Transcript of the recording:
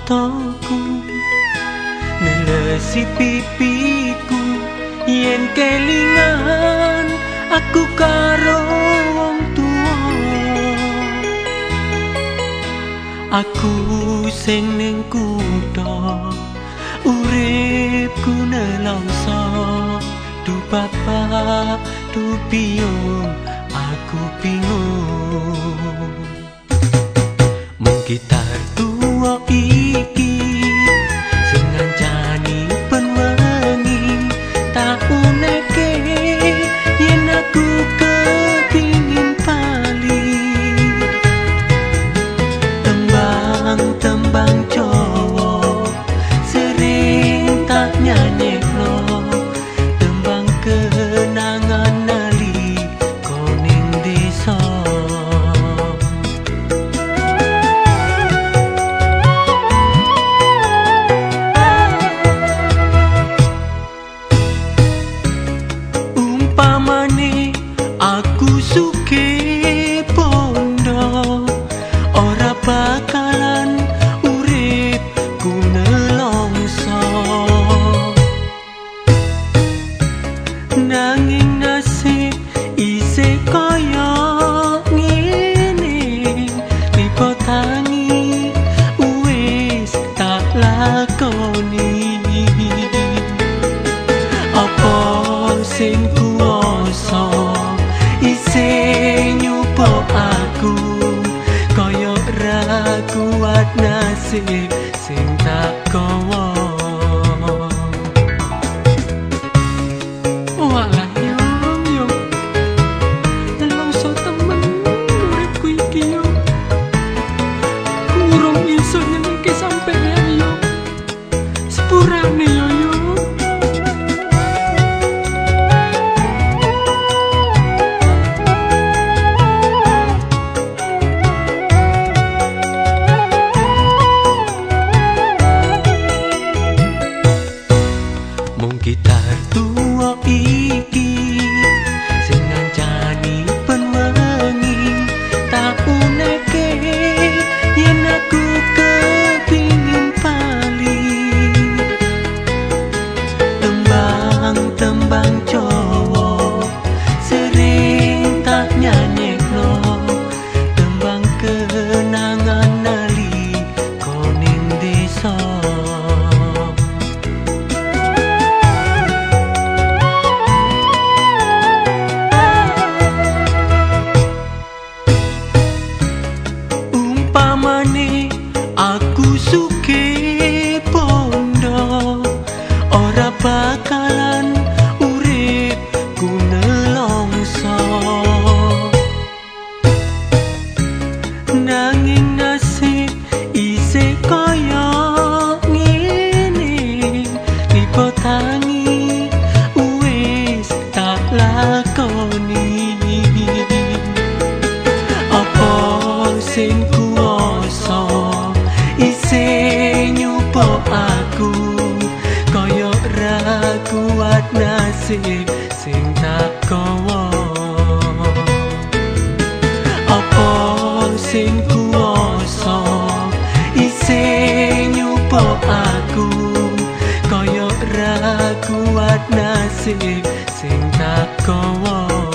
Mataku nelesi pipiku yen kelingan aku karo wong tuwa. Aku sing ning kutha uripku nelongso, duh bapak duh biyung aku bingung. Mung gitar tuwa iki sing ngancani ben wengi tak uneke yen aku kepingin bali. Tembang-tembang Jawa sering tak nyanyekno, tembang kenangan nalika ning desa. Umpamane aku sugih bondo ora bakalan uripku nelongso, nanging nasib isih kaya ngene, tiba tangi wis tak lakoni. Apa sing kuwasa isih nyupo aku kaya ra kuat nasib sing tak gawa. Walah yung yung nelongso temen uripku iki yo, kurang iso nyenengke sampeyan yo, sepurane yo yo. Mung gitar tuwa iki sing ngancani ben wengi tak uneke yen aku kepingin bali. Tembang-tembang Jawa sering tak nyanyekno, tembang kenangan nalika ning desa. Umpamane aku sugih bondo ora bakalan uripku nelongso, nanging nasib isih kaya ngene, tiba tangi wis tak lakoni. Apa sing kuwasa isih nyupo aku kaya ra kuat nasib sing tak gawa. Apa sing kuwasa isih nyupo aku kaya ra kuat nasib sing tak gawa.